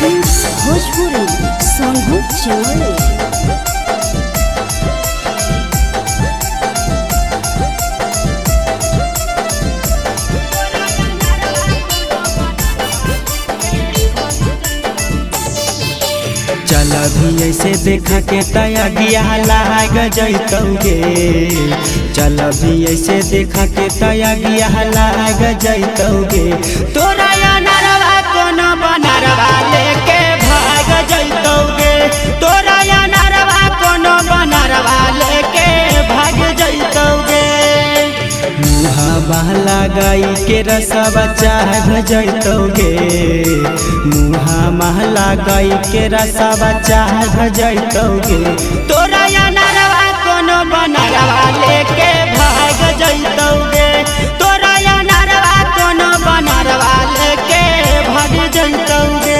Films Bhojpuri Sonbhadra Chennai. चल भी ऐसे देखा के तया गिया लाग जैतौगे। चल भी ऐसे देखा के तया गिया लाग जैतौगे। तोरा अनरवा कोनो बनरवा लेके भाग जैतौगे। तोरा अनरवा कोनो बनरवा लेके भाग जैतौगे। मुहावा लगाई के रसवा चाह जैतौगे। मुहावा लगाई के रसवा चाह जैतौगे। तोरा अनरवा कोनो बनरवा लेके भाग जैतौगे। तोरा अनरवा कोनो बनरवा लेके भाग जैतौगे।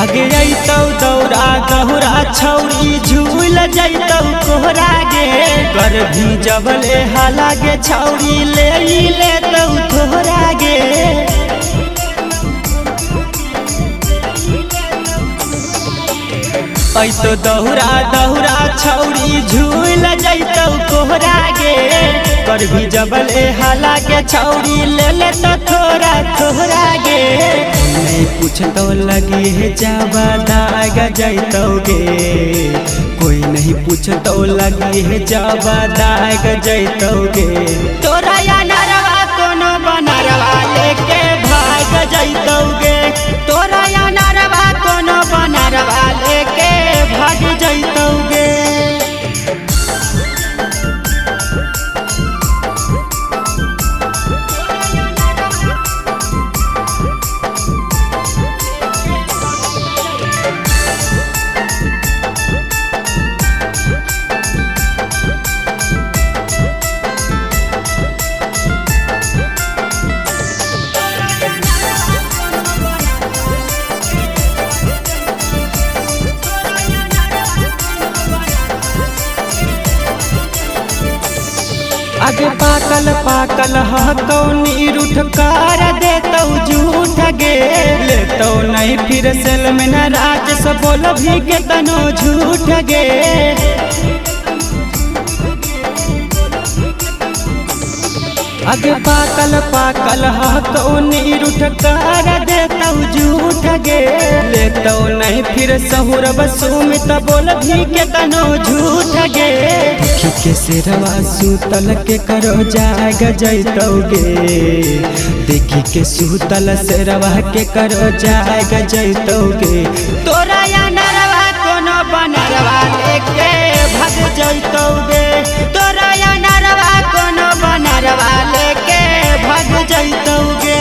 आगे अतौ दौरा गहुरा छौरी झूल जैतौ कोहरा गे। कर भी जबले हाला गे छौरी ले लेतौ थोहरा गे। ऐतो दौरा दौरा छौरी झूल जैतौ कोहरा गे। कर भी जबले हाला गे छौरी ले लेतौ थोड़ा थोहरा गे। नहीं पूछतो लगी है जावा दाग जैतौगे। कोई नहीं पूछतो लगी है जावा दाग जैतौगे। तोरा अनरवा कोनो बनरवा लेके भाग जैतौगे। तोरा अनरवा कोनो बनरवा लेके भाग जैतौगे। आगे पाकल पाकल हकौनी रूठ कर देतौ झूठ गे। लेतौ नहीं फिर सेल में न राज से बोल भी के तनो झूठ गे। आगे पाकल पाकल हकौनी रूठ कर देतौ झूठ गे। लेतौ नहीं फिर सहुर बसुमित बोल भी के तनो झूठ गे। देखी के शेरवा सूतल के करो जाग जैतौगे। देखी के सूतल शेरवा के करो जाग जैतौगे। तोरा अनरवा कोनो बनरवा लेके भाग जैतौगे। तोरा अनरवा कोनो बनरवा लेके भाग जैतौगे।